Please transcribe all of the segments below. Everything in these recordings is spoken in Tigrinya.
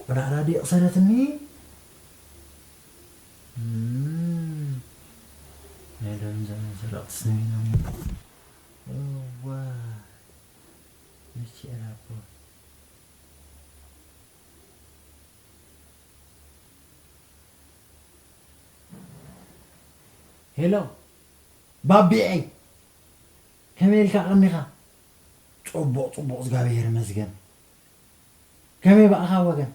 ቆዳዕዳ ድየ ቅሰነትኒ? እም፣ ናይ ሎሚ ዘመን ሰረቕቲ ስሚኖም። እዋ፣ መቼ እራቦ። ሄሎ፣ ባቢዐይ፣ ከመይ ኢልካ ቀኒኻ? ጽቡቕ፣ ጽቡቕ፣ እግዚኣብሔር ይመስገን። ከመይ ብኣኻ ወገን?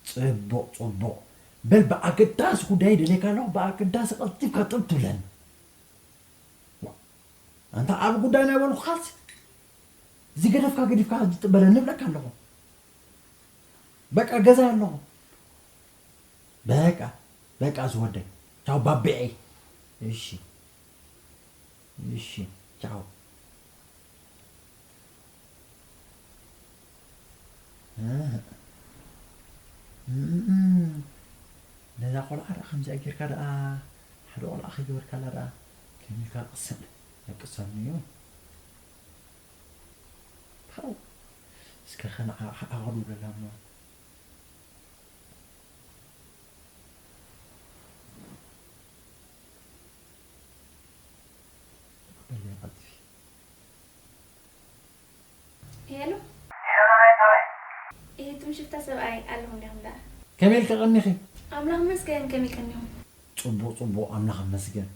ጽቡቕ፣ ጽቡቕ። በል ብኣገዳሲ ጉዳይ ደልየካ ኣለኹ፣ ብኣገዳሲ ቀልጢፍካ ጥብ ትብለኒ። ዋ፣ ኣንታ ኣብ ጉዳይ ናይ በልኩኻስ፣ እዚ ገደፍካ ገዲፍካ ሕጂ ጥበለኒ እብለካ ኣለኹ። በቃ ገዛ ኣለኹ። በቃ፣ በቃ ዝወደይ። ቻው ባቢዐይ። እሺ። እሺ፣ ቻው። እህ። እም፣ ነዛ ቆልዓ ደኣ ከምዚኣ ጌርካ ደኣ፣ ሓደ ቆልዓ ከይገበርካላ ደኣ፣ ከመይ ኢልካ ቅሰን፣ ደቂ ሰኒ እዩ። ፓው። እስከ ከነዓ-፣ ዓቕሉ ለላሞ። በል ቀልጥፊ። ሄሎ። እሂ፣ እቱም ሽፍታ ሰብኣይ ኣለኹም ዲኹም ደኣ? ከመይ ኢልካ ቀኒኺ? ኣምላኽ ይመስገን፣ ከመይ ቀኒኹም? ጽቡቕ፣ ጽቡቕ፣ ኣምላኽ ይመስገን።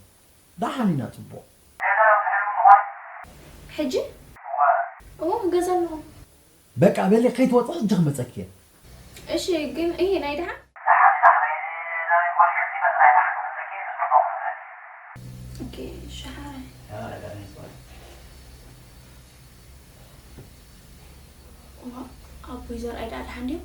ደሓን ኢና፣ ጽቡቕ። ሕጂ? እዎ፣ ገዛ ኣለኹ። በቃ በሊ፣ ከይትወጽኢ ሕጂ ክመጸኪ እየ። እሺ፣ ግን እሂ፣ ናይ ደሓን? ኦኬ፣ ሸሓረ። ዋ፣ ኣቦይ ዘርኣይ ደኣ ደሓን ድዩ?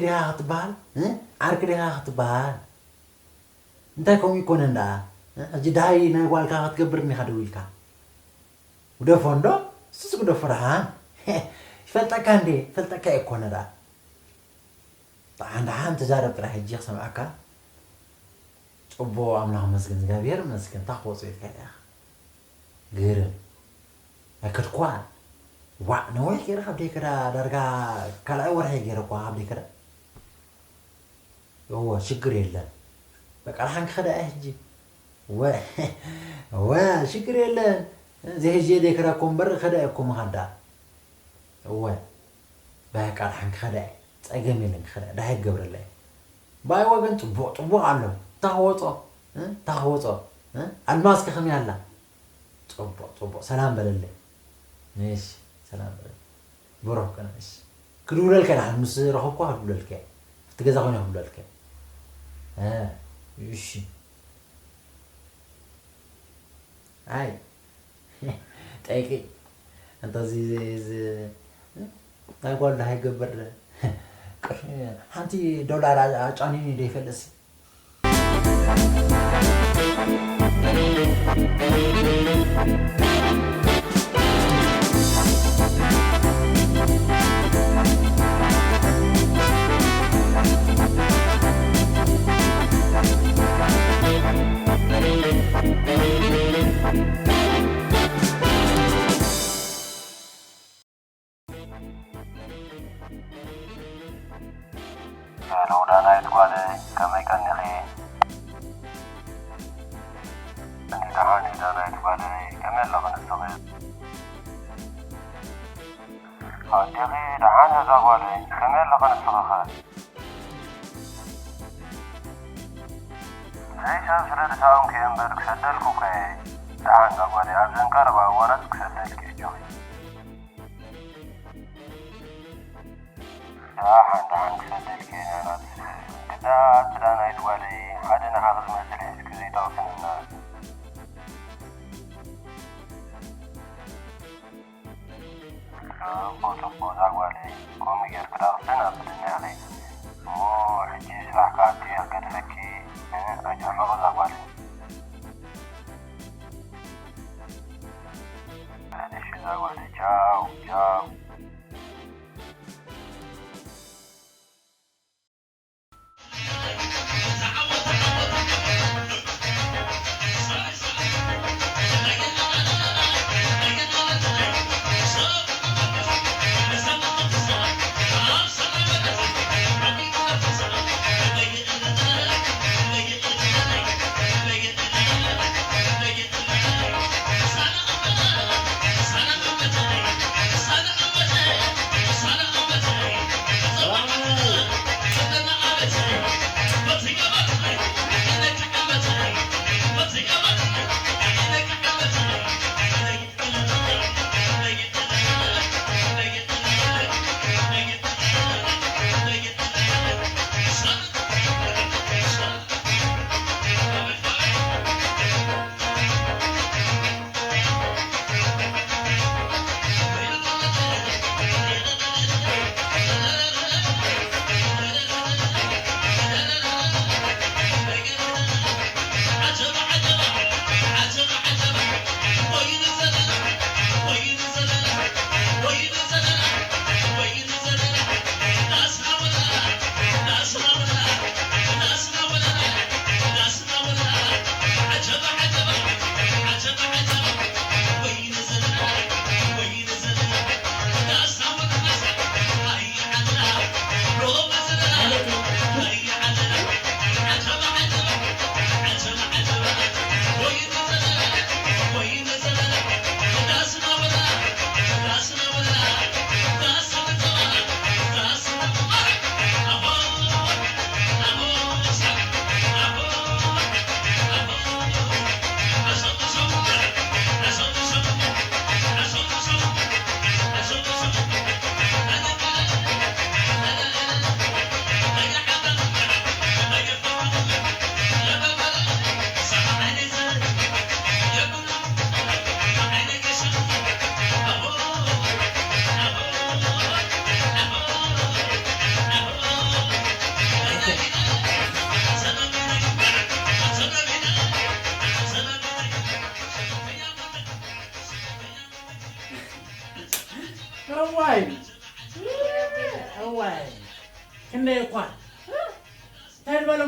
ዲኻ ክትበሃል? እ? ዓርኪ ዲኻ ክትበሃል? እንታይ ከምኡ ይኮነን ደኣ? እ? ሕጂ ደሃይ ናይ ጓልካ ክትገብር እኒኻ ደው ኢልካ። ውደፎ እንዶ? እሱስ ግደፎ ደሓን። ይፈልጠካ እንዴ? ይፈልጠካ ይኮነ ደኣ። ደሓን ደሓን ተዛረብ ጥራይ ሕጂ ክሰምዓካ። ጽቡቕ ኣምላኽ መስገን፣ እግዚኣብሔር መስገን። እንታይ ክወጾ ኢልካ ኢኻ? ግርም። ኣይከድኩዋን። ዋዕ፣ ነዊሕ ገይረ ካብ ደይከዳ፣ ዳርጋ ካልኣይ ወርሒ ገይረ እኳ ካብ ደይከዳ። እወ፣ ሽግር የለን። በቃ፣ ደሓን ክኸዳ እየ ሕጂ። እወ፣ እወ፣ ሽግር የለን። ዘይሕጂ ደይከዳ እኮ እምበር፣ ከዳ እየ እኮ ምኻዳ። እወ፣ በቃ፣ ደሓን ክኸዳ እየ። ጸገም የለን፣ ክኸዳ እየ። ደሃይ ክገብረላ እየ። ብኣይ ወገን ጽቡቕ፣ ጽቡቕ ኣሎ። ታኽወጾ፣ እ? ታኽወጾ፣ እ? ኣልማዝከ ከመይ ኣላ? ጽቡቕ፣ ጽቡቕ። ሰላም በለለይ። እሺ፣ ሰላም በለለይ። ብሩኽ ቅነ፣ እሺ። ክድውለልከ ደሓን፣ ምስ ረኸብኩ ክድውለልከ። ኣብቲ ገዛ ኮይነ ክድውለልከ። እ፣ እሺ። ኣይ፣ ጠይቂ። እንተ እዚ፣ እዚ፣ እዚ፣ ናይ ጓል ደሃይ ገበር፣ ቅርሺ፣ ሓንቲ ዶላር ኣ-፣ ኣጫኒኒ ዶ ይፈልጥሲ? ሄሎ ዳናይት ጓለይ፣ ከመይ ቀኒኺ? እኔ ደሓን እየ ዳናይት ጓለይ፣ ከመይ ኣለኺ ንስኺ? ኣዴኺ ደሓን እያ እዛ ጓለይ፣ ከመይ ኣለኺ ንስኺ ኸ? ዘይሰብ ስለ ዝሰኣንኩ እየ እምበር ክሰደልኩ እኮ እየ። ደሓን እዛ ጓለይ፣ ኣብዘን ቀረባ እዋናት ክሰደልኪ እጆኺ። ደሓን ደሓን ክሰደልኪ እየ ናናት። ግዳ ኣቲ ዳናይት ጓለይ፣ ሓደ ንዓኺ ዝመስል ሒዝኪ ዘይጠቕስን እና። ጽቡቕ፣ ጽቡቕ፣ እዛ ጓለይ፣ ከምኡ ጌርኪ ደኣ ክሰናብትኒ ኢኺ። እሞ ሕጂ ስራሕ ክኣቱ እየ ክገድፈኪ፣ እ፣ ኣይትሕመቒ እዛ ጓለይ። እሺ፣ እዛ ጓለይ፣ ቻው፣ ቻው።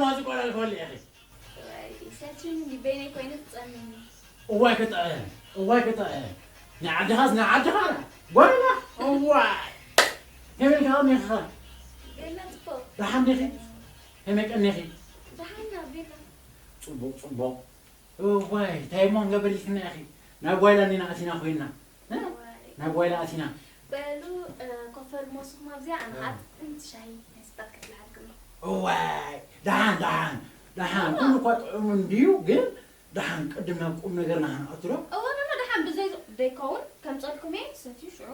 ማዚ ቆልዓ ክበልዕ ኢኺ። እዋይ፣ ሰልችኒ እንዲ በይነይ ኮይነ ትጸምኒ። እዋይ ክጥዕም፣ እዋይ ክጥዕም። ናይ ዓድኻስ ናይ ዓድኻ ጓይላ። እዋይ። ከመይ ኢልካ ቀኒኻ? ቤላ ጽቡቕ። ደሓን ዲኺ? ከመይ ቀኒኺ? ደሓን ኢና፣ ቤላ። ጽቡቕ፣ ጽቡቕ። እዋይ፣ እንታይ እሞ ንገበር ኢልክና ኢኺ? ናብ ጓይላ እንዲና ኣቲና ኮይንና። እ? እዋይ። ናብ ጓይላ ኣቲና። በሉ፣ እ፣ ኮፈል ሞስኹም ኣብዚኣ፣ ኣነ እ። ኻብ ጥንቲ ሻሂ መስጣት ከፍልሓልኩም እየ። እዋይ፣ ደሓን፣ ደሓን፣ ደሓን። እዋ። ኩሉ እኳ ጥዑም እንድዩ፣ ግን ደሓን ቅድም ናብ ቁም ነገርና ኸነኣቱ ዶ? እዋ፣ ኖ፣ ኖ፣ ደሓን ብዘይ ዝ-፣ ዘይከውን ከምጸልኩም እየ፣ ሰትዩ ሽዑ።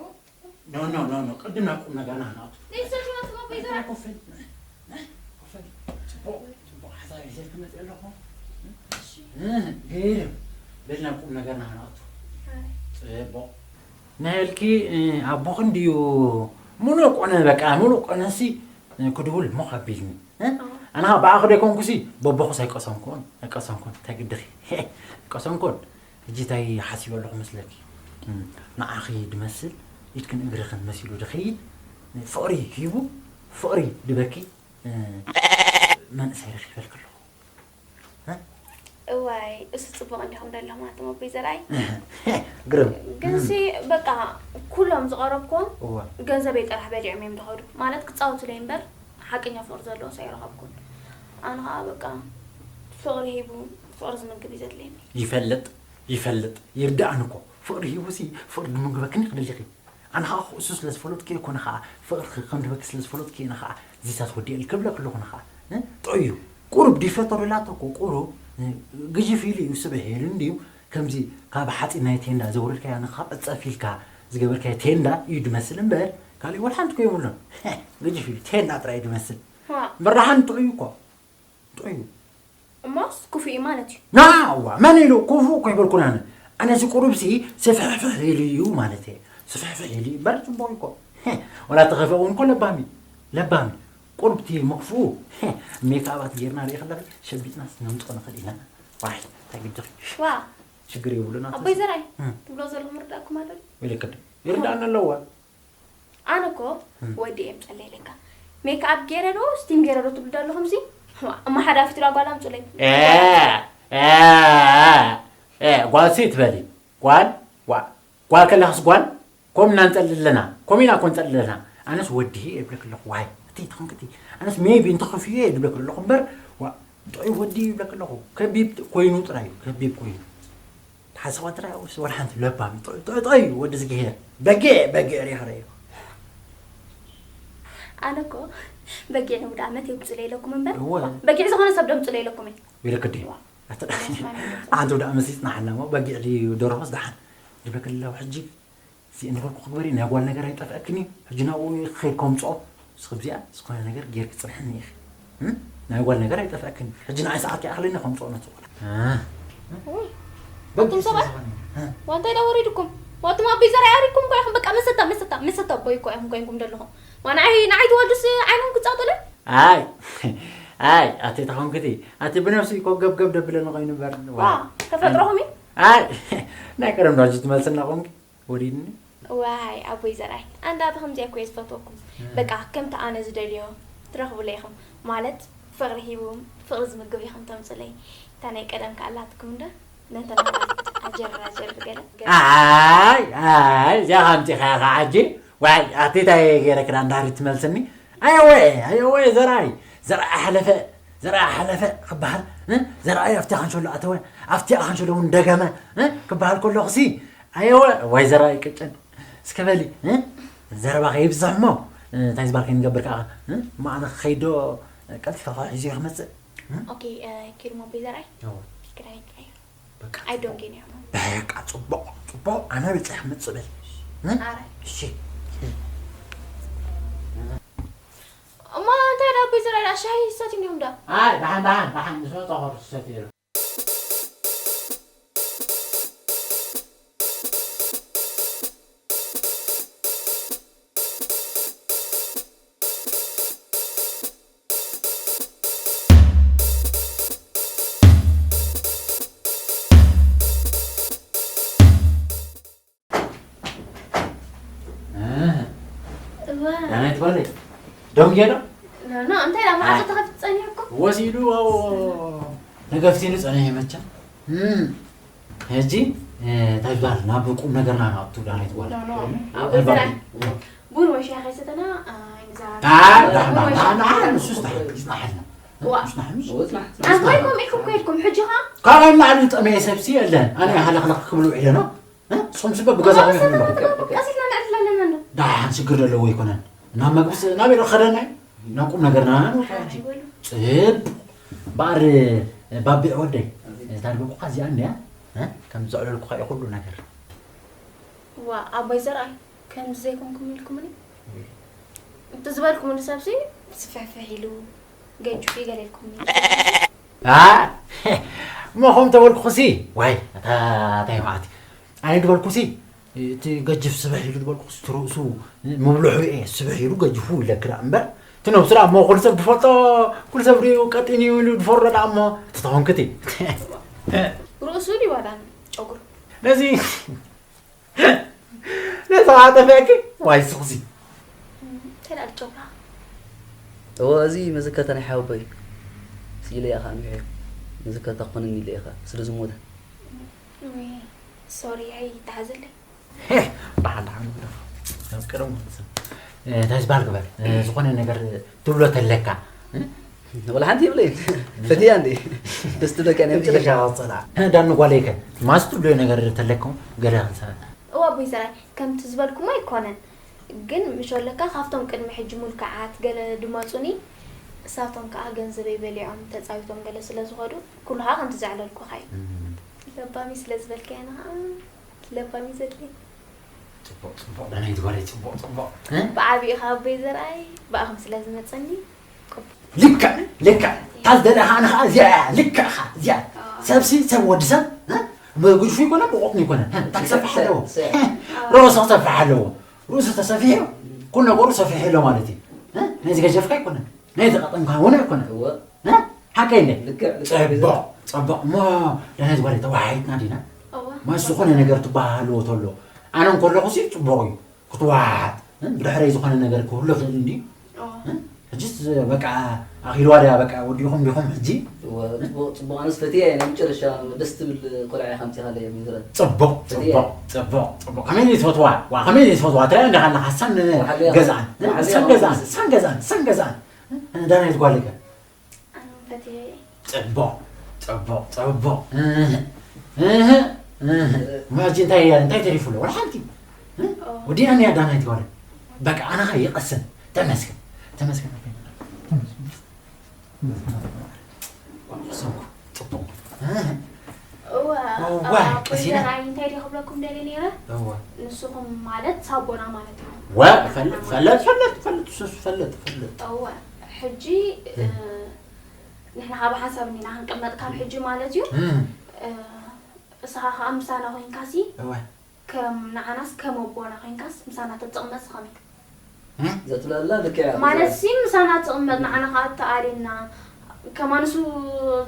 ኖ፣ ኖ፣ ኖ፣ ኖ፣ ቅድም ናብ ቁም ነገርና ኸነኣቱ። ዘይሰትዩ ኣትማ ኮይዛ። ኮፈል፣ ኮፈል፣ ጽቡቕ፣ ጽቡቕ ሓሳብ ሒዘ ክመጽእ ኣለኹ። እሺ። እ፣ ገይርም። በል ናብ ቁም ነገርና ኸነኣቱ። ኣይ። ጽቡቕ። ናይልኪ፣ እ፣ ኣቦኺ እንድዩ ምሉእ ቆነ፣ በቃ ምሉእ ቆነሲ፣ እ፣ ክድውል ሞኽ ኣቢልኒ። እ? ኣዎ። ኣነ ኸኣ ብኣኺ ደይኮንኩሲ፣ በቦኹስ ኣይቀሰንኩን፣ ኣይቀሰንኩን። እንታይ ግድኺ? ኣይቀሰንኩን። ሕጂ እንታይ ሓሲበ ኣለኹ መስለኪ? እ፣ ንዓኺ ድመስል፣ ኢድክን እግርኽን መሲሉ ድኸይድ፣ ፍቕሪ ሂቡ፣ ፍቕሪ ድበኪ፣ እ፣ መንእሰይ ረኺበልኪ ኣለኹ። እ? እዋይ፣ እሱ ጽቡቕ እንዲኹም ደለኹም ኣቶም ኣቦይ ዘርኣይ። ግርም። ግንሲ፣ በቃ፣ ኩሎም ዝቐረብኩዎም እዋ። ገንዘበይ ጥራሕ በሊዖም እዮም ዝኸዱ። ማለት፣ ክጻወቱለይ እምበር፣ ሓቀኛ ፍቕሪ ዘለዎ ሰው ኣይረኸብኩን። ኣነ ኸኣ፣ በቃ፣ ፍቕሪ ሂቡ፣ ፍቕሪ ዝምግብ እዩ ዘድልየኒ። ይፈልጥ፣ ይፈልጥ። ይርድኣኒ እኮ። ፍቕሪ ሂቡሲ፣ ፍቕሪ ድምግበክን ክደሊኺ። ኣነ ኸኣ እሱ ስለ ዝፈለጥኩ እየ እኮ፣ ንኸዓ ፍቕርኺ ከም ድበኪ ስለ ዝፈለጥኩ እየ፣ ንኸዓ እዚታት ወዲኤ ክብለኪ ኣለኹ፣ ንኸዓ፣ እ? ጥዑይ እዩ። ቁሩብ ድፈቶ ዶላቶ እኮ፣ ቁሩብ፣ እ፣ ግጅፍ ኢሉ እዩ፣ ስብሕ ኢሉ እንድዩ። ከምዚ ካብ ሓፂን ናይ ቴንዳ ዘውረድካያ፣ ንኸዓ ጸፍ ኢልካ ዝገበርካያ ቴንዳ እዩ ድመስል እምበር፣ ካሊእ ወላ ሓንቲ እኮ የብሉን። ግጅፍ ኢሉ፣ ቴንዳ ጥራይ እዩ ድመስል። ዋ። እምበር ደሓን ጥዑይ እኮ። ጥዑይ እዩ። እሞስ ክፉእ እዩ ማለት እዩ። ናዋ፣ መን ኢሉ ክፉእ እኮ ኣይበልኩን ኣነ። ኣነ እዚ ቁሩብሲ ስፍሕፍሕ ኢሉ እዩ ማለት እየ። ስፍሕፍሕ ኢሉ እዩ እምበር ጽቡቕ እዩ እኮ። ሄ፣ ወላ ተኸፍአ እውን እኮ ለባም እዩ። ለባም እዩ። ቁሩብ እቲ መኽፍኡ፣ ሄ፣ ሜክኣባት ጌርና ርኢ ከለኺ ሸቢጥናስ ነምጽኦ ንኽእል ኢና። ዋይ፣ እንታይ ግድኺ? ዋ። ሽግር የብሉን ኣቶ ኣቦይ ዘርኣይ፣ እም። ትብሎ ዘለኹም ርዳእኩም ኣሎ ድዩ? ይልክድ። ይርዳእና ኣለዋ። ኣነ እኮ እም። ወዲ እየ ምጸለይ ኢለካ። ሜክኣፕ ገይረ ዶ፣ ስቲም ገይረ ዶ ትብሉ ዶ ኣለኹም እዚ? እማ ሓደ ኣፊት ዶ ጓል ኣምጹለይ? ኤ፣ ኤ፣ ኤ፣ ጓል ሲ ትበሊ? ጓል? ዋ፣ ጓል ከለኽስ ጓል? ኮም ኢና ንጸልእ ኣለና። ኮም ኢና እኮ ንጸልእ ኣለና። ኣነስ ወዲ እየ ይብለክ ኣለኹ። ዋይ፣ እቲ ተኸንክቲ። ኣነስ ሜቢ እንተኸፍዮ እየ ይብለክ ኣለኹ እምበር፣ ዋ፣ ጥዑይ ወዲ እየ ይብለክ ኣለኹ። ከቢብ ኮይኑ ጥራይ እዩ፣ ከቢብ ኮይኑ። ተሓሰዋ ጥራይ፣ ወላ ሓንቲ ለባም፣ ጥዑይ፣ ጥዑይ፣ ጥዑይ ወዲ ዝግሄር። በጊዕ፣ በጊዕ ሪኢኻ ረኣዩ። ኣነ እኮ በጊዕ ንውድ ዓመት የምጽለይ ኢለኩም እምበር፣ እወ። በጊዕ ዝኾነ ሰብ ደምጽለይ ኢለኩም እየ። ይልክዲ። ዋ። ኣተ-፣ ሓንቲ ውድ ዓመት ይጽናሓና እሞ፣ በጊዕ ድዩ ደርሆስ ደሓን? ይብለክ ኣለኹ ሕጂ። እዚ እንበልኩ ክግበር እዩ፣ ናይ ጓል ነገር ኣይጠፍአክን እዩ። ሕጂ ናብኡ ክኸይድ ከምጽኦ፣ ንስኺ ብዚኣ ዝኾነ ነገር ጌርኪ ጽንሕኒ ኢኺ። እም? ናይ ጓል ነገር ኣይጠፍአክን እዩ። ሕጂ ንዓይ ሰዓት ይኣኽለኒ ከምጽኦ ነቲ ቆልዓ። እ። ውይ፣ በጊዕ ኣቱም ሰባት፣ ስለ ዝኾነ። እ። ዋንታይ ዳ ወሪድኩም? ዋቱም ኣቦይ ዘርኣይ ኣሪኩም እኮ ኢኹም፣ በቃ መሰታ፣ መሰታ፣ መሰታ ኣቦይ እኮ ኢኹም ኮይንኩም ዘለኹም። ዋ ንዓይ፣ ንዓይ ትወልዱስ ዓይኖም ክጻወቱለይ? ኣይ፣ ኣይ፣ ኣቲ ተኾንክቲ፣ ኣቲ ብነፍሲ እኮ ገብገብ ደብለኒ ኮይኑ እምበር። ዋ፣ ተፈጥሮኹም እዩ? ኣይ፣ ናይ ቀደም ዶ ሕጂ ትመልስና ኾንኪ? ወሪድኒ። ዋይ፣ ኣቦይ ዘርኣይ፣ ኣንዳ ብኸምዚኣ እኮ እየ ዝፈትወኩም። እም። በቃ፣ ከምቲ ኣነ ዝደልዮ ትረኽቡለይ ኢኹም። ማለት፣ ፍቕሪ ሂቡም፣ ፍቕሪ ዝምግብ ኢኹም ተምጹለይ። እታ ናይ ቀደም ከ ኣላትኩም እንዶ? ነተን ኣዋልድ ኣጀር ኣጀር ገለ፣ ገለ። ኣይ፣ ኣይ፣ እዚኣ ኸ ኣምጺኻያ ኸዓ ሕጂ? ዋይ፣ ኣቲ እንታይ ገይረ ክዳ እንዳሪ ትመልስኒ? ኣየወ፣ ኣየወ፣ ዘርኣይ፣ ዘርኣይ ሓለፈ፣ ዘርኣይ ሓለፈ ክበሃል፣ እ? ዘርኣይ ኣብቲ ካንሸሎ ኣተወ፣ ኣብቲ ካንሸሎ እውን ደገመ፣ እ? ክበሃል ከለኹሲ፣ ኣየወ፣ ዋይ ዘርኣይ ቅጭን። እስከ በሊ፣ እ? ዘረባ ከይብዛሕ እሞ፣ እ፣ እንታይ ዝበሃል ከይንገብር ከዓ፣ እ? እሞ ኣነ ክኸይድ ዶ ቀልጢፈ ከዓ ሒዘዮ ክመፅእ? እ? ኦኬ፣ እ፣ ኪድ እሞ ኣቦይ ዘርኣይ? እወ። ክዳይ ቀይር። በቃ I don't care። በቃ፣ ጽቡቕ፣ ጽቡቕ፣ ኣነ በጺሐ ክመጽእ በል። እ? ኣረ። እሺ። እሞ እንታይ ደኣ ኣቦይ ዘርኣይ ደኣ ሻሂ ይሰትዩ እንዲኹም ደኣ? ኣይ፣ ደሓን፣ ደሓን፣ ደሓን፣ ምስ መጻኹ ክሰትየሉ። እዋ። ዳናይት ጓለይ፣ ደንጊየ ዶ? ኖ፣ ኖ፣ እንታይ ደኣ መዓስ ኣይ። ተኸፊቱ ጸኒሑ እኮ? ወሲዱ ኣብኡ ተገፍቲሉ ጸኒሑ መቸም። እም፣ ሕጂ፣ እ፣ እንታይ ይባሃል? ናብ ቁም ነገርና ናብቱ ዳናይት ጓል። ኖ፣ ኖ። ኣብ ኣልባቢ። ዘራይ። ቡን ወይ ሻሂ ከይሰተና፣ እ፣ ኣይንዘራረብ። ኣ፣ ዳሕና፣ ቡን ወይ ሻሂ። ዳሕና፣ ንሱስ ዳሕና፣ ዳሕና። ዋ። ንሱስ ዳሕና። ኣንታይ ከምኡ ኢልኩም ከይድኩም? ሕጂ ኸ? ካልኣይ መዓልቲ ዝጠመየ ሰብሲ የለን። ኣነ ሃለኽለኽ ክብሉ ውዒለ ነው። እ? ንስኹም ስበ ብገዛኹም ኢኹም ዘለኹም። ቀሲልና ነዕልል ኣለና እንዶ። ደሓን ሽግር ዘለዎ ኣይኮነን። ናብ መግብስ ናበይ ዶ ከደና እዩ? ናብ ቁም ነገርና ንውጣ ሕጂ። ኣይበሉ። ጽብ። እምበኣር፣ ባቢዕ ወደይ፣ እታ ድበልኩኻ እዚኣ እንድያ፣ እ? ከም ዘዕለልኩኻ እዩ ኩሉ ነገር። ዋ፣ ኣቦይ ዘርኣይ፣ ከምዚ ዘይኮንኩም ኢልኩምኒ? እቲ ዝበልኩምኒ ሰብሲ ስፍሕፍሕ ኢሉ፣ ገጅፉ ገለ ኢልኩምኒ። ኣ፣ እሞ ከምኡ ተበልኩኽሲ፣ ዋይ፣ ኣታ፣ ኣታ መዓት። ኣነ ዝበልኩሲ፣ እቲ ገጅፍ ስብሕ ኢሉ ዝበልኩ፣ እቲ ርእሱ ምብልሑ እየ፣ ስብሕ ኢሉ ገጅፉ ኢለኪ ደኣ እምበር፣ እቲ ነብሱ ደኣ እሞ ኩሉ ሰብ ዝፈልጦ፣ ኩሉ ሰብ ሪኡ ቀጢን እዩ ኢሉ ዝፈርዶ ደኣ እሞ፣ እቲ ተኾንክቲ። ርእሱ ድዩ ዋላ ጨጉሩ? ነዚ፣ ነዚ ኸዓ ጠፊእኪ፣ ዋይ ስኽሲ። እንታይ ደኣ ጨጉራ? እወ፣ እዚ መዘከርታ ናይ ሓወቦይ እዩ። ስኢለያ ኸዓ ንውሒ። መዘከርታ ክኾነኒ ኢለ እየ ኸዓ፣ ስለ ዝሞተ። ሶሪ፣ ኣይተሓዘለይ። ደሓን፣ ደሓን፣ ደሓን። ካብ ቀደም ክመጽእ። እ፣ እንታይ ዝበሃል ግበር። እ፣ ዝኾነ ነገር ትብሎ ተለካ። እ? ወላ ሓንቲ የብለይን። ፈትያ እንዴ? ደስ ትብለካ ናይ መጨረሻ። መጨረሻ ቀጸላ። እ፣ ዳኒ ጓለይከ፣ ማስ ትብሎ ነገር ተለኩም ገለ ክንሰምዕ። እዋ፣ ኣቦይ ዘርኣይ፣ ከምቲ ዝበልኩሞ ኣይኮነን። ግን ምሽ ኣለካ፣ ካብቶም ቅድሚ ሕጂ ሙልክዓት ገለ ድመጹኒ፣ እሳቶም ከኣ ገንዘበይ በሊዖም ተጻዊቶም ገለ ስለ ዝኸዱ፣ ኩሉ ከኣ ከምቲ ዘዕለልኩኻ እዩ። እም። ለባሚ ስለ ዝበልካዮ ንኸኣ ለባሚ ዘድልየኒ። ጽቡቕ፣ ጽቡቕ፣ ደናይት ጓለይ፣ ጽቡቕ፣ ጽቡቕ። እ? ብዓቢኡ ካብ ኣቦይ ዘርኣይ ብኣኹም ስለ ዝመጸኒ፣ ቅቡል። ልክዕ፣ ልክዕ። እታ ዝደለኻ ኣነ ኸኣ እዚኣ እያ፣ ልክዕ ኸኣ እዚኣ። ኣዎ። ሰብሲ፣ ሰብ ወዲ ሰብ፣ እ? ብግድፉ ይኮነ፣ ብቑጥኑ ይኮነ፣ እ? እታ ክሰፍሕ ኣለዎ። እ? ርእሱ ክሰፍሕ ኣለዎ። ርእሱ ተሰፊሑ፣ ኩሉ ነገሩ ሰፊሑ ኣሎ ማለት እዩ። እ? ነዚ ገጀፍካ ኣይኮነን፣ ነዚ ቀጠንካ እውን ኣይኮነን። እወ። እ? ሓቀይ እንደ? ልክዕ፣ ልክዕ። ጽቡቕ፣ ጽቡቕ። እሞ ደናይት ጓለይ ተወሓሒጥና ዲና? እወ። ማስ ዝኾነ ነገር ትበሃሃልዎ ተሎ፣ ኣነ እንከለኹሲ ጽቡቕ እዩ ክትወሓሓጥ። እ? ብድሕረይ ዝኾነ ነገር ክህሉ ይኽእል እንድዩ። እወ። እ? ሕጂስ በቃ ኣኺልዋ ድያ በቃ ወዲኹም ዲኹም ሕጂ? እወ፣ ጽቡቕ፣ ጽቡቕ። ኣነስ ፈትያ እየ፣ ናይ መጨረሻ ደስ ትብል ቆልዓ ኢኻ ኣምጺኻለይ፣ ሚዝረ። ጽቡቕ፣ ፈትያ ጽቡቕ፣ እየ። ጽቡቕ፣ ጽቡቕ። ከመይ ዘይትፈትዋ? ዋ፣ ከመይ ዘይትፈትዋ? ትሪኣ እንዲኻ ኣለኻ፣ ሳን ወሓለያ ገዛን፣ ወሓለያ ሳን ገዛን፣ ወሓለያ ሳን ገዛን፣ ሳን ገዛን። እ? ደናይት ጓለይ ከ? ኣነ ፈትየ። ጽቡቕ፣ ጽቡቕ፣ ጽቡቕ። እህ፣ እህ፣ እህ። እማ ሕጂ እንታይ እያ፣ እንታይ ተሪፉ ኣሎ? ወላ ሓንቲ። እ? ኦ። ወዲኣ እኒኣ ዳናይት ጓለይ። በቃ ኣነ ኸኣ ይቐስን። ተመስገን፣ ተመስገን። ጽቡቕ። እህ። እዋ፣ እዋ፣ ኣቦይ ቀሲና። ዘርኣይ እንታይ ድየ ክብለኩም ደልየ ነይረ? እዋ። ንስኹም ማለት ሳቦና ማለት እዩ። ወ፣ ፈለጥ፣ ፈለጥ፣ ፈለጥ፣ ፈለጥ፣ ሱስ፣ ፈለጥ፣ ፈለጥ። እዋ፣ ሕጂ፣ እ። እ፣ ንሕና ካብ ሓንሳብ እኒና ክንቅመጥ ካብ ሕጂ ማለት እዩ። እ። እ፣ እስኻ ኸኣ ምሳና ኮይንካሲ፣ እዋ። ከም ንዓናስ ከም ኣቦና ኮይንካስ ምሳና ተትቕመጥ ከመይ? እ? ዘትለላ ልክዕ እያ። ማለትሲ ምሳና ትቕመጥ፣ ንዓና ኸኣ እተኣልየና። ከማንሱ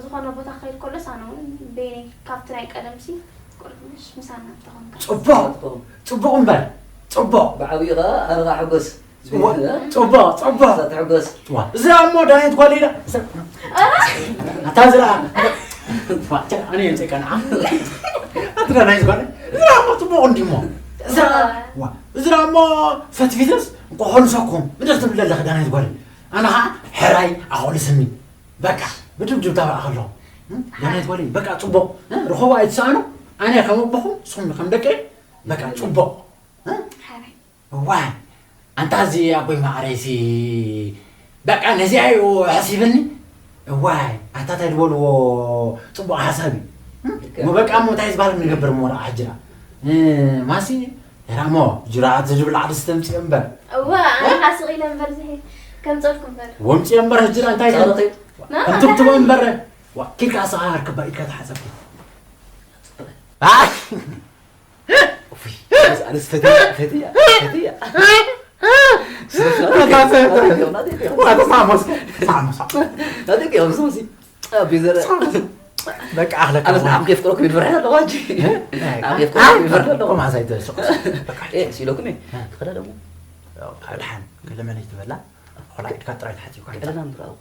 ዝኾነ ቦታ ክኸይድ ከሎስ ኣነ እውን በይነይ ካብቲ ናይ ቀደምሲ ቁሩብ ምሽ ምሳና እንተኾንካ። ጽቡቕ፣ ጽቡቕ እምበር፣ ጽቡቕ። ብዓብዩ ኸኣ ኣነ ኸኣ ሕጎስ። ጽቡቕ፣ ጽቡቕ፣ ጽቡቕ። እዛ ትሕጎስ። ዋ፣ እዛ እሞ ዳኒት ጓል ኢላ። እዛ፣ ኣታ ዝራ። ዋ፣ ቸ-፣ ኣነ የምጽእ ቀንዓ። ኣቲ ዳኒት ጓል። እዛ እሞ ጽቡቕ እንዲሞ። እዛ፣ ዋ፣ እዛ እሞ ፈትፊተስ እንቋ ኾልሰኩም። ምድር ትብል ኣለኻ ዳኒት ጓል። ኣነ ኸኣ ሕራይ ኣኾልስኒ። በቃ፣ ብድብድብ ታባዕ ከለኹ። እም? ዳኒት ጓል፣ በቃ ጽቡቕ። እ? ርኸቡ ኣይትሰኣኑ። ኣነ ከም ኣቦኹም፣ ንስኹም ከም ደቀይ። በቃ ጽቡቕ። እ? ሕራይ። እዋይ፣ ኣንታ እዚ ኣቦይ ማዕረይሲ በቃ ነዚኣ እዩ ሓሲብኒ። እዋይ፣ ኣታ እንታይ ዝበልዎ ጽቡቕ ሓሳብ እዩ። እም? ልክዕ። እሞ በቃ እሞ እንታይ ዝበሃል ንገብር እሞ ደኣ ሕጂ ደኣ? እ፣ ማሲ፣ ሄራሞ፣ ጅራ፣ ዝብል ዓዲ ዝተምጽኦ እምበር። እዋ፣ ኣነ እ? ሓስቕ ኢለ እምበር ዝሄ-፣ ከምጸልኩ እምበር። ወምጽኦ እምበር ሕጂ ደኣ እንታይ ጸሎት እዩ። ና፣ እንትብትቦ እምበር። ዋ፣ ኪድካ ኣስኻ ኣርክባ ኢድካ ተሓጸብኪ። ኣ! ኡፍ፣ ኣነስ ፈትያ፣ ፈትያ፣ ፈትያ። ናተይ እዮም፣ ናተይ እዮም። ዋ፣ ተሳሞስ፣ ተሳሞስ። ናተይ እዮም፣ ሶሲ። ኣቢ ዘረ-፣ በቃ፣ ኣኽለካ ኣነስ ዋ። ንዓኹም ከየፍቅረኩም ይድፍርሕ ኣለኹ፣ ሕጂ። እ? ንዓኹም ከየፍቅረኩም ይድፍርሕ ኣለኹ። ከምኡ ሓሳይ ተስቑስ። በቃ። ኤ፣ ሲለኩም እየ። እ። ትኸዳ ደሞ? ያው፣ ድሓን፣ ክልመነይ ትበላ። ቆልዓ ኢድካ ጥራይ ተሓጺብካ ምጻእ። ዕለላ ምራው።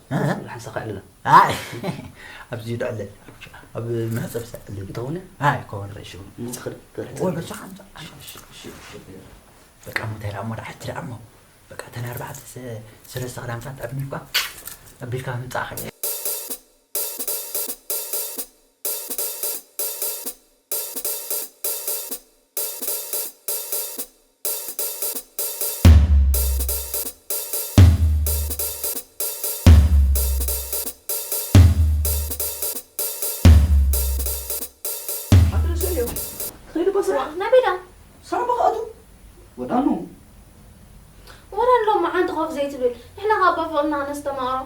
ሓንሳኻ ዕለላ። ኣይ ኣብዚ ይድዕለ ኣብ መሕጸብ ሰዕል። እንተኾነ ኣይ ኮን ረሹ። ምጽኽር ወይ በሻ ሓንሳ። በቃ ሞታይ ዳሞ ዳሕቲ ዳሞ በቃ ተን ኣርባዕተ ሰለስተ ክዳንካ ተዕብኒ እኳ ኣቢልካ ምጻኻ። ናበይ ዳ? ስራሕ በኻእቱ ወዳኑ ወረ ኣሎ መዓንቲ ኮፍ ዘይትብል ንሕና ካብ ኣቦ ፍቕርና ክነስተማቕሮ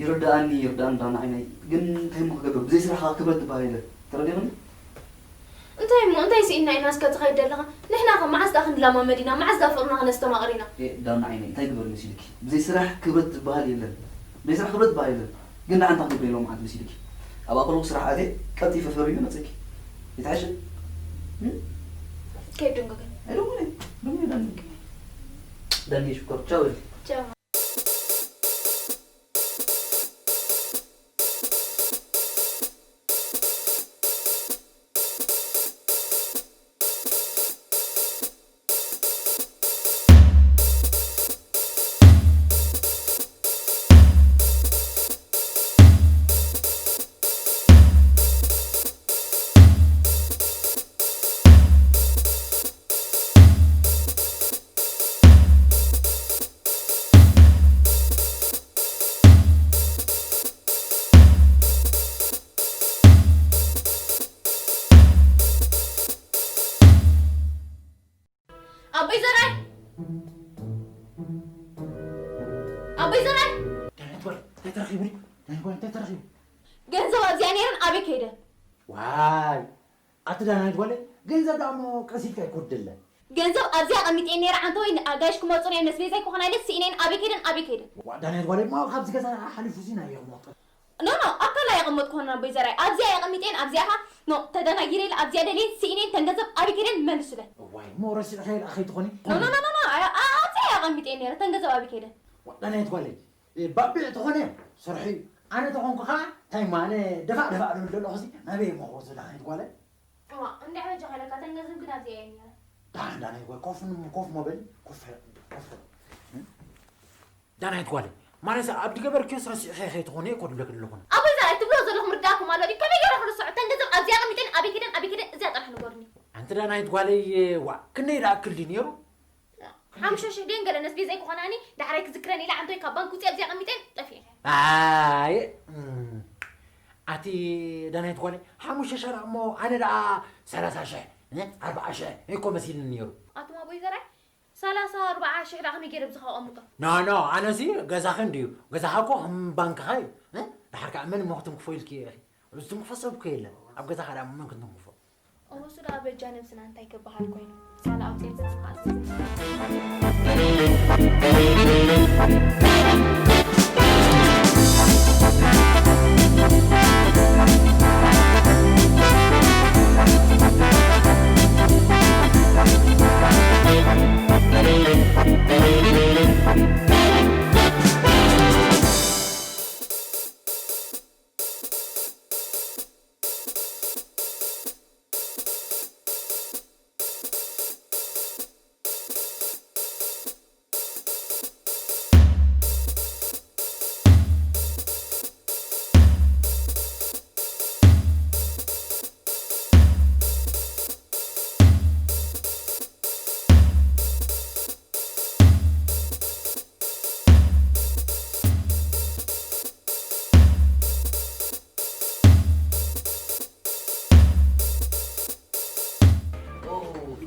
ይርዳኣኒ ይርዳኣኒ ዳና ዓይነይ ግን እንታይ ሞ ክገብር ብዘይ ስራሕ ከዓ ክብረት ዝበሃል የለን ተረዲእኽኒ እንታይ እሞ እንታይ ስኢና ኢና እስከ ትኸይድ ዘለኻ ንሕና ከ መዓዝ ደኣ ክንለማመድ ኢና መዓዝ ደኣ ፍቕርና ክነስተማቕር ኢና ዳና ዓይነይ እንታይ ግበር መሲልኪ ብዘይ ስራሕ ክብረት ዝበሃል የለን ብዘይ ስራሕ ክብረት ዝበሃል የለን ግን ንዓንታ ክገብር የለዎም መዓልቲ መሲልኪ ኣብኣ ከለኹ ስራሕ ኣትየ ቀልጢፈ ፈርዩ መፀኪ ይትሓሸ ከይደንገገ ኣይደንጎነ ደንጎነ ዳኒ ዳኒ ሽኮር ቻው ቻው ኣቦይ ዘርኣይ ኣቦይ ዘርኣይ ዳናይት ጓል እንታይ ተረኺቡ ዳናይት ጓል እንታይ ተረኺቡ ገንዘብ ኣብዚኣ ነይረን ኣበይ ከይደን ዋይ ኣቲ ዳናይት ጓለይ ገንዘብ ደኣ እሞ ቀሲልካ ይኮድለ ገንዘብ ኣብዚኣ ኣቐሚጠን ነይረ ዓንተወይ ንኣጋይሽ ክመፁ ናይ መስቤዛይ ክኾና ኢለ ስኢነን ኣበይ ከይደን ኣበይ ከይደን ዋእ ዳናይት ጓለይ እሞ ካብዚ ገዛ ሓሊፉ ሲ ናይ የቕመጦ ኖ ኖ ኣካላ የቐመጥኩ ኾነ ኣቦይ ዘርኣይ ኣብዚኣ የቐሚጠን ኣብዚኣ ኸ ኖ ተደናጊረ ኢለ ኣብዚኣ ደልየን ስኢነን ተን ገንዘብ ኣበይ ከይደን መልሱለይ እዋይ እሞ ረሲዕኸ ኢለ ከይትኾኒ ኖ ኖ ኖ ኖ ኣብዚኣ የቐሚጠን ነይረ ተን ገንዘብ ኣበይ ከይደን ዳናይት ጓለይ ባቢዕ ተኾነ ሰርሑ እዩ ኣነ ተኾንኩ ኸዓ እንታይ እሞ ኣነ ደፋእ ደፋእ ልብል ዘለኹ ሲ ናበይ እሞ ክወስዶ ዳናይት ጓለይ እዋ እንድዒ በጃኻ ኢለካ ተን ገንዘብ ግን ኣብዚኣ እየን ነይረን ዳን ዳናይት ጓለይ ኮፍ ኮፍ ሞ በሊ ኮፍ ኮፍ ዳናይት ጓለይ ማለሰ ኣብ ድገበርክዮስ ረሲዕኸ ከይትኾኒ እኮ ድብለክ ኣለኹ ኣቦይ ዘርኣይ ትብሎ ዘለኹም ርዳእኩም ኣሎ ድዩ ከመይ ገይረ ክርስዖ እተን ገንዘብ ኣብዚኣ ኣቐሚጠን ኣበይ ከይደን ኣበይ ከይደን እዚኣ ጥራሕ ንገሩኒ ኣንቲ ዳናይት ጓለይ ዋእ ክንደይ ደኣ ክል ድዩ ነይሩ ሓሙሽተ ሽሕ ድየን ገለ ነስቤዘይ ክኾናኒ ዳሕራይ ክዝክረን ኢለ ዓንቶይ ካብ ባንክ ውፅእ ኣብዚኣ ኣቐሚጠን ጠፊኤን ኣየ ኣቲ ዳናይት ጓለይ ሓሙሽተ ሽሕ ደኣ እሞ ኣነ ደኣ ሰላሳ ሽሕ ኣርባዓ ሽሕ እኮ መሲልኒ ነይሩ ኣቱም ኣቦይ ዘርኣይ ሰላሳ ኣርባዓ ሽሕ ደኣ ከመይ ገይረ ብዝኻ ከቐምጦ? ኖ ኖ ኣነሲ ገዛኺ እንድዩ ገዛኻ እኮ ከም ባንክኻ እዩ እ? ደሓር ከዓ መን እሞ ክትንክፎ ኢልኪ ኢኺ ዝትንክፎ ሰብ እኮ የለን ኣብ ገዛኻ ደኣ መን ክትንክፎ? እወሱ ደኣ በጃ ነብስና እንታይ ክበሃል ኮይኑ ሳላ ኣውፅኤ ዝናኻ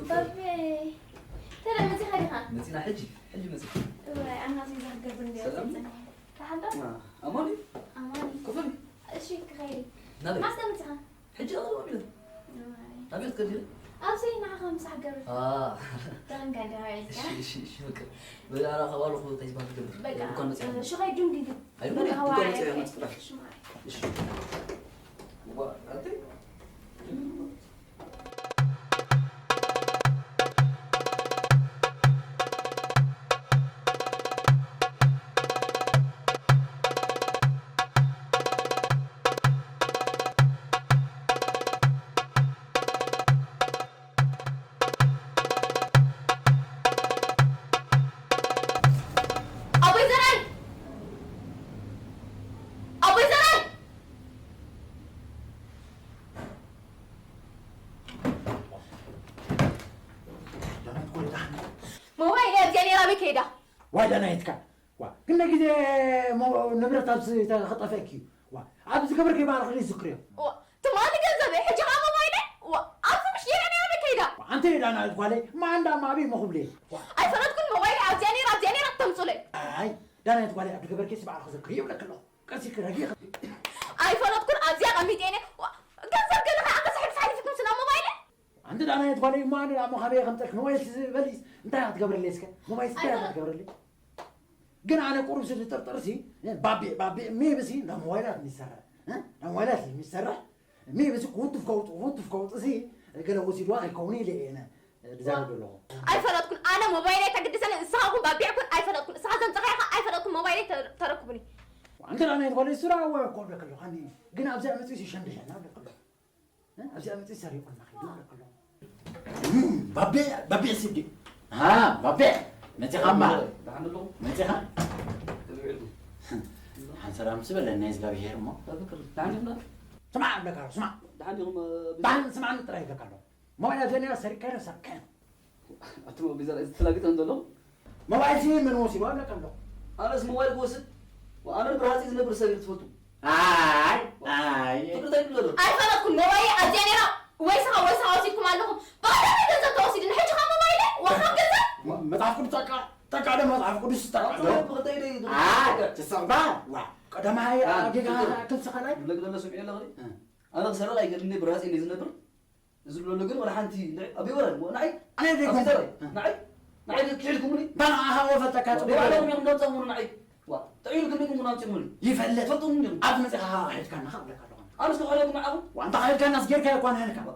ባቤ ተረ መፂኻ ዲኻ? መፂና ሕጂ ሕጂ መፂ ኣናዚ ዛገብ እንዲ ሰላም? ተሓንዶ? ኣማኒ ኣማኒ ክፍል እሺ ክኸይድ ናበይ? ማስተ መፂኻ? ሕጂ ኣቕርብ ኣቢለ ኣቤት ከዲረ ኣብዚ ንዓኻ ምሳሕ ገብር ደንጋ ደሃ እሺ እሺ እሺ በቃ በላ ኣራ ከባሉ ኹ እንታይ ዝበሃል ገብር በቃ ዱኳን መጽያ ሽኸይ ዱንጊ ኣይዱን ዱኳን መጽያ መጽያ ሽማይ እሺ ዋ ኣንተ ሞባይል ኣብዚኣ ነይራ፣ ኣበይ ከይዳ? ዋይ ዳናይትካ። ዋ፣ ክንደ ግዜ ሞ-፣ ንብረት ኣብዚ ተኸጠፈኪ እዩ። ዋ፣ ኣብ ዝገበርከ ይባርኽ ይዝክርዮ። ዋ፣ ትማሊ ገንዘበይ፣ ሕጂ ኸኣ ሞባይለይ? ዋ፣ ኣብዚ ምሽ ጌረ ነይረ፣ ኣበይ ከይዳ? ዋ፣ ኣንቲ ዳናይት ጓለይ፣ ማንዳ ማቢ መኹብሌ። ዋ። ኣይፈለጥኩን፣ ሞባይለይ ኣብዚኣ ነይራ፣ ኣብዚኣ ነይራ፣ ተምጹለይ። ኣይ፣ ዳናይት ጓለይ፣ ኣብ ዝገበርከ ይባርኽ ይዝክርዮ ይብለኪ ኣለኹ። ቀሲኪ ረጊ። ኣይፈለጥኩን፣ ኣብዚኣ ቀሚጠ ነይረ። ዋ፣ ገንዘብ ገለ ኸኣ ከስሕብ ሳሕሊፍኩም ስና ሞባይለይ? ኣንቲ ዳናይት ጓለይ፣ እሞ ኣነ ደኣ እሞ ካበይ ከምፀልክ ንዋይ ዝበሊስ እንታይ ክትገብረለይ እስከ? ሞባይልስ እንታይ ኣይኮነን። ክትገብረለይ? ግን ኣነ ቁሩብ ዝጥርጥርሲ፣ ባቤ፣ ባቤ፣ ሜብሲ ናብ ሞባይላት የሚሰራ፣ እ? ናብ ሞባይላት የሚሰራ፣ ሜብሲ ክውትፍ ከውጥ፣ ክውትፍ ከውጥሲ፣ ገለ ወሲድዋ ከይከውን ኢለ እየ፣ እ፣ ዝዛረብ ዘለኹ። ኣይፈለጥኩን፣ ኣነ ሞባይለይ ተግድሰኒ፣ ንስኻ ኩን ባቤዕ ኩን ኣይፈለጥኩን፣ ንስኻ ዘምፀኻዮ ኸዓ ኣይፈለጥኩን፣ ሞባይለይ ተ-፣ ተረክቡኒ። ኣንቲ ዳናይት ጓለይ፣ ስራ ወ-፣ ኮ ብለክ ኣለኹ፣ ኣኒ ግን ኣብዚኣ መፅኡ ሸንድሐና ብለክ ኣለኹ። እ? ኣብዚ ኣብ መጽእ ሰሪቑና ኸይዱ ይብለካ ኣለኹ። እም፣ ባቤ፣ ባቤ ስዲ። ሃ፣ ባቤ፣ መጺኻ እምበኣር። ደሓን ኣለኹ። መጺኻ? ከመይ ውዒልኩም? ሓን ሰላም ስበለና እግዚኣብሄር እሞ። ፍቅር፣ ደሓን ዲኹም? ስማዕ እብለካ ኣለኹ፣ ስማዕ። ደሓን ዲኹም? ደሓን ስማዕኒ ጥራይ እብለካ ኣለኹ። ሞባይል ኣብዚኣ ነይራ ሰሪቕካዮ፣ ሰሪቕካዮ። ኣቱም ኣብ ገዛ ተላጊጦም ዘለኹም? ሞባይል ሲ መን ወሲድዋ ኣለካ ኣለኹ? ኣነስ ሞባይል ክወስድ? ኣነ ብርሃፂ ዝነብር ሰብ እዩ ትፈልጡ? ኣይ፣ ኣይ። ፍቅሪ እንታይ ይብሉ ዘሎ? ኣይፈለጥኩን። ሞባይል ኣብዚኣ ነይራ። ወይስኻ፣ ወይስኻ ወሲድኩም ኣለኹም። ብቐዳማይ ገንዘብ ተወሲድኒ። ሕጂ ካብ ሞባይል ወሃብ ገንዘብ? መ-፣ መጽሓፍ ቅዱስ ጠቃ-፣ ጠቃ ዶ መጽሓፍ ቅዱስ ጠቃ ዶ? ኣይ፣ ትስዕባ? ዋ፣ ቀዳማይ ኣጌጋ ፍቅር። ክንስኻ ላይ? ዝብለክ ዘሎ ስምዒ ኣለኹ። እ። ኣነ ክሰርቕ ኣይገድልኒ፣ ብርሃፂ እንደ ዝነብር። እዚ ዝብለሉ ግን ወላ ሓንቲ ንዕ-፣ ኣብ ይወረን፣ ወ-፣ ንዓይ፣ ኣነ ዘይኮንኩ። ኣብ ይዘረብ፣ ንዓይ፣ ንዓይ ክሕልኩምኒ? ባና ኣሃ ወፈተካ ወዲ ጽቡቅ። ባዕሎም እዮም እንዳምጻሙኒ ንዓይ። ዋ፣ ጥዑይ ግን ግን ምናምጽሙኒ። ይፈልጥ። ፈልጡኒ እዮም። ኣብ መጽኻ ሄድካና ካብ ለካ ኣለኹ። ኣነስ ከሕለኩም ንዓኹም? ዋንታ ሄድካናስ ጌርካ እኳ ነህልካ። ዋ፣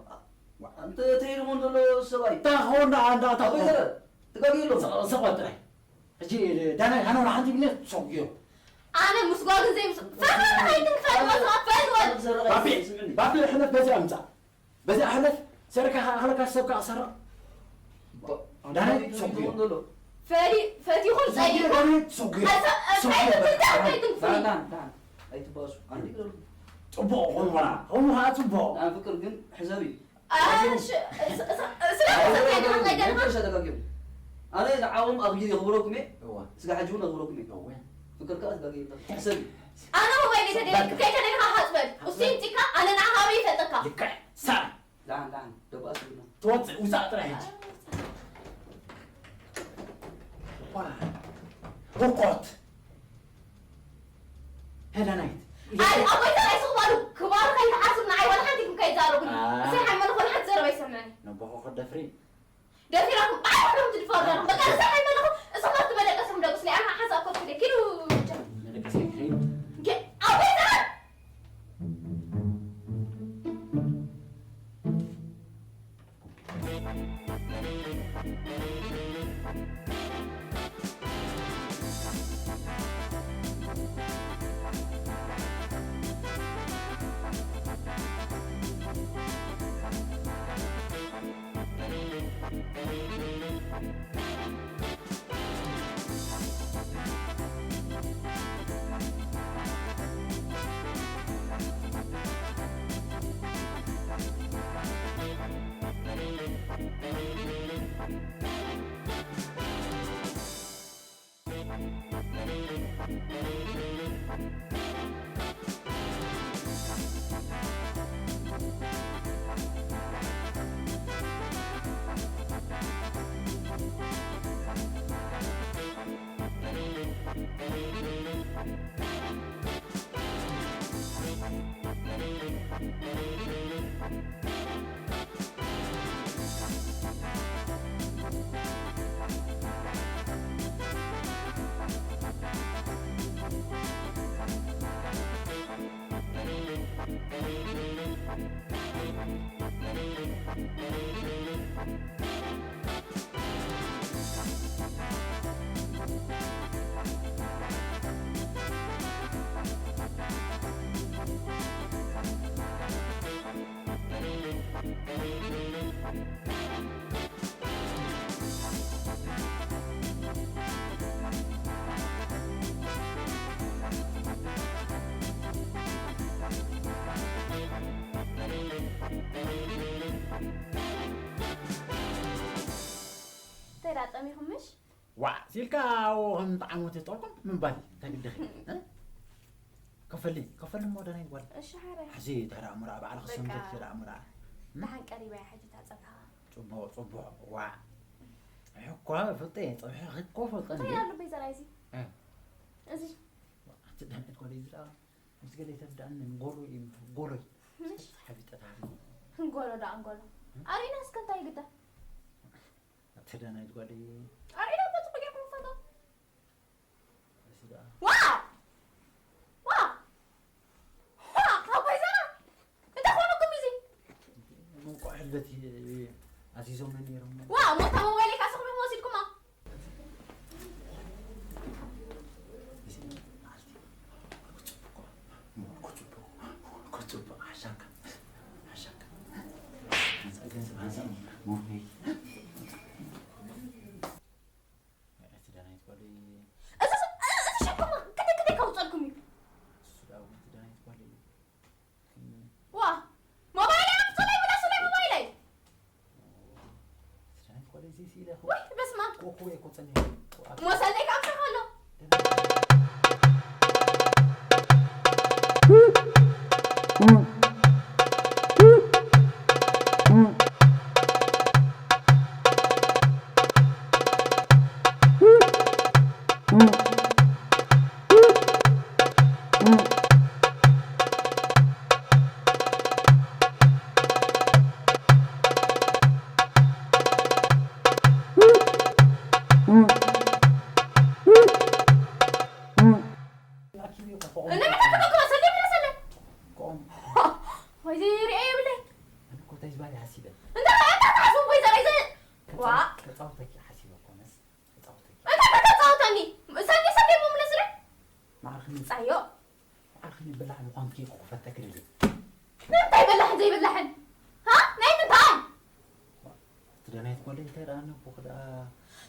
ዋ። ኣንተ ተይልሞን ዘሎ ሰብኣይ። ታኾ እንዳ፣ እንዳ፣ ታኾ። ኣብ ይዘረብ፣ ትጋግዩ ኣለኹም። ሰ-፣ ሰቆ ጥራይ። ሕጂ ዳናይ ሃኖ ሓንቲ ብለ ሰጉዮ። ኣነ ምስ ጓል ዘይምስ-፣ ፈትወን ኣይትንፈትወን፣ ፈትወን። ባቢ፣ ባቢ ሕለፍ በዚኣ ኣምጻእ። በዚኣ ሕለፍ፣ ሰርካ ኣኽለካ ሰብካ ኣሰራ። ዳናይ ሰጉዮ። ፈሪ-፣ ፈቲኹም ጸይቑ። ዳናይ ሰጉዮ። ኣሰ-፣ ኣሰ-፣ ሰጉዮ። ኣይትንፈትወን፣ ኣይትንፈትወን። ዳን፣ ዳን፣ ዳን። ኣይትባሱ። ኣንዲ ግደሉ። ጽቡቕ ኾኑ ኸዓ። ኾኑ ኸዓ ጽቡቕ። ዳን ፍቅር ግን ሕዘቢ። ኣሽ-፣ ስ-፣ ስ-፣ ስለ መሰለኝ ነው። መጨረሻ ተጋግዮም። ኣነ ንዓኹም ኣኽቢር የኽብረኩም እየ። እዋ። ስጋ ሕጂ እውን ኣኽብረኩም እየ። እወ። ፍቅር ከኣ ስጋ የብለካ። ሕሰብ እዩ። ኣነ ሞባይል የተደረግ-፣ ከይተደረኻ ሓጽበል። እሱ ይምጺካ፣ ኣነ ንዓኻ ኣበይ ይፈልጠካ? ልክዕ። ሳራ። ዳን፣ ዳን። ደባስ ይብሎ። ትወጽእ፣ ውጻእ ጥራይ ሕጂ። ዋ። ህኮት። ሄዳናይት። ኣይ፣ ኣቦይ ሰብኣይ ስቕ በሉ። ክባሩ ከይትሓስሩ ንዓይ ዋላ ሓንቲ ኢልኩም ከይትዛረቡኒ። ኣይ። እሰይ ሓመልኹ ዋላ ሓንቲ ዘረባ ኣይሰምዕን። ነቦኹ ክትደፍሪ። ደፊራኩም ብዓይንኹም ትድፈሩ ዘለኹም። በቃ እሰይ ሓመልኹ። እሱ መፍቲ መደቀስኩም ደቅስለይ። ኣነ ሓንሳብ ኮፍ ኢለ። ኪዱ። መደቀሲ ኪዱ። እንኬ፣ ኣቦይ ሰብኣይ። እንታይ ደኣ ጠሚኹም ምሽ? ዋዕ ሲልካ ኣብኡ ከም ጠዓሞት የጠልኩም ምባል እንታይ ግድኺ? እ? ከፈሊ፣ ከፈሊ እሞ ደናይ ጓል። እሺ፣ ሓራይ። ሕዚ ተራ እምራ፣ ባዕልኺ በቃ፣ ሰምተት ተራ እምራ። እ? ደሓን ቀሪባ እያ ሕጂ እታ ጸብሕኻ። ጽቡቕ፣ ጽቡቕ። ዋዕ። እኮ ፍልጠ፣ ጸብሒ እኮ ፍልጠ እንታይ እንዴ? ኣሎ በይ ዘራይ እዚ? እ። እዚ። ዋዕ፣ እቲ ደናይ ጓል እዚ ደኣ ምስ ገለ ይተብዳእኒ፣ እንጎሎ እዩ፣ እንጎሎ እዩ። ምሽ? ሓቢጠት ሃቢ። እንጎሎ ደኣ እንጎሎ። እ? ኣርእና እስከ እንታይ ግዳ? ኣቲ ደናይት ጓለይ። ኣርእና እኮ ጽቡቅ ጌርኩም ፈቶ። እሱ ደኣ። ዋ! ዋ! ዋ! ኣቦይ ዘራ! እንታይ ኮንኩም እዚ? እንቋዕ ሕልበት ኣዚዞም ነይሮም። ዋ! ሞታ ሞባይለይ ካስኹም ኢኹም ወሲድኩማ። እዚ መዓልቲ። ክጽብቆ፣ ክጽብቆ፣ ክጽብቆ፣ ሓሻካ፣ ሓሻካ። ገንዘብ፣ ገንዘብ፣ ሃንሳም፣ ሞባይል። እቲ ደናይት ጓለይ። እዚ፣ እዚ ሸኮማ፣ ክንደይ፣ ክንደይ ከውጸልኩም እዩ? እሱ ደኣ እውን እቲ ደናይት ጓለይ። ዋ፣ ሞባይለይ ኣምጹለይ፣ ምለሱለይ ሞባይለይ። ስራን ኮሌጅ ሲለ ወይ፣ በስመ ኣብ። ኮኮ እኮ ጸኒሑ። ሞሰለይ ካብ ተኸሎ። እነ መሓመድ እኮ ሰለይ ብላ ሰለይ። ቆም። ወይ ዘይርኢ የብለይ። ኣነ እኮ እንታይ ዝባል ሓሲበ። እንታይ፣ እንታይ ትሓስቡ ወይ ዘረይ ዘ-፣ ዋ። ከጻውተኪ ሓሲበ እኮ ነስ። እንታይ ከተጻውተኒ? ሰኒ ሰኒ ምምለስለ? ማዕርኽኒ። ጻዮ። ማዕርኽኒ ብላዕ ምዃንኪ እኮ ክፈተኪ ደልየ። ንምንታይ በላሕን ዘይበላሕን? ሃ? ናይ ምንታይ? እቲ ደናይት ጓለይ እንታይ ደኣ ነቦ ክደኣ?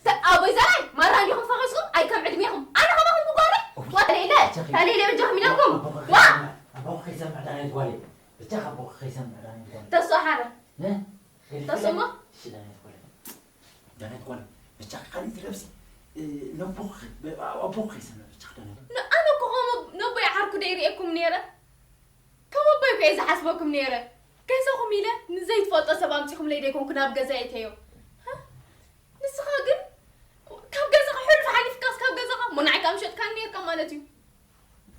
ተ-፣ ኣቦይ ዘራይ፣ ማራ እንዲኹም ፈኺስኩም፣ ኣይ ከም ዕድሜኹም። ኣነ ከማኹም ብጓረይ? እውይ። ዋ፣ ተለይለ፣ ብቻኺ። ተለይለ በጃኹም ኢለኩም። ኣቦኺ ዋ! ከይሰምዕ፣ ኣቦኺ ከይሰምዕ ደናይት ጓለይ። ብቻኻ ኣቦኺ ከይሰምዕ ደናይት ጓለይ። ተስፋ ሓረ። እ? ተስሞ? እሺ፣ ደናይት ጓለይ። ደናይት ጓል፣ ብቻ ካልእ ትለብሲ፣ እ፣ ነቦኺ፣ ብ-፣ ኣቦኺ ከይሰምዕ ብቻ ክዳን። ን-፣ ኣነ እኮ ከም ኣቦ-፣ ነቦይ ዓርኩ ዶ ይርእየኩም ነይረ? ከም ኣቦይ እኮ እየ ዝሓስበኩም ነይረ። ገዛኹም ኢለ ንዘይትፈልጦ ሰብ ኣምጺኹምለይ ዶ ኣይኮንኩ ናብ ገዛ የእተዮ? ሃ? ንስኻ ግን ካብ ገዛኻ ሕሉፍ ሓሊፍካስ ካብ ገዛኻ እሞ ንዓይ ከኣ ምሸጥካኒ ነይርካ ማለት እዩ።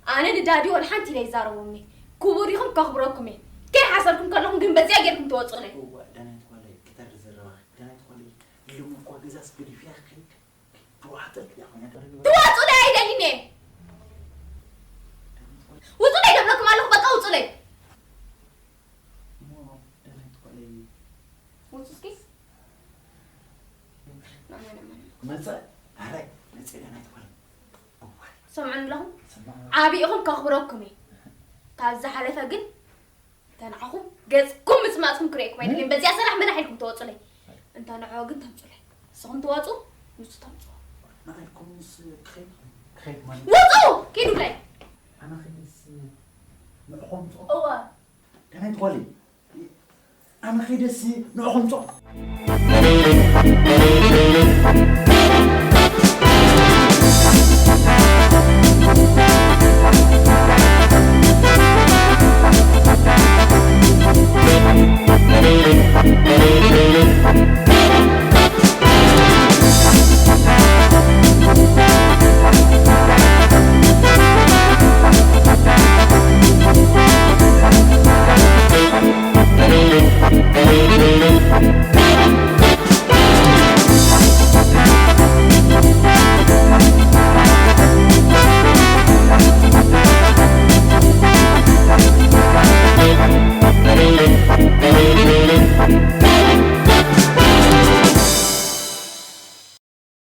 ኣነ ንዳዲ ወላ ሓንቲ ኢለ ኣይዛረቦምኒ። ክቡር ኢኹም፣ ከኽብረኩም እየ። ከይሓሰርኩም ከለኹም ግን በዚኣ ጌርኩም ትወጹለይ። እዋ፣ ደናይት ጓለይ፣ ክተሪ ዘረባኺ። ደናይት ጓለይ፣ ሎሚ እኳ ገዛስ ገዲፈያ ክኸይድ፣ ክዋጥጥ እያ ኮይና ደረገ። ትወጹለይ ኣይደልን እየ። ደናይት ጓለይ። ውጹለይ ደብለኩም ኣለኹ፣ በቃ ውጹለይ። እሞ ደናይት ጓለይ። ውጹ እስኪ። መጸ፣ ኣረ፣ መጸ ደናይት ጓለይ። እዋ። ሰምዑኒ ኣለኹም? ሰማዕ። ዓቢ ኢኹም፣ ከኽብረኩም እየ። ካብ ዝሓለፈ ግን፣ እንተ ንዓኹም ገጽኩም ምጽማጽኩም ክርእየኩም ኣይደልን። በዚኣ ሰራሕ መራሕ ኢልኩም ተወጹለይ። እንተ ንዕኦ ግን ተምጹለይ። ንስኹም ትወጹ፣ ንሱ ተምጽኦ። ንዓይኩም ምስ ክኸይድ፣ ክኸይድ ማለት ውጹ! ኪዱለይ! ኣነ ኸይድስ ንዕኹም ምጽኦ? እወ። ደናይት ጓለይ፣ ኣነ ኸይደሲ ንዕኹም ጾም።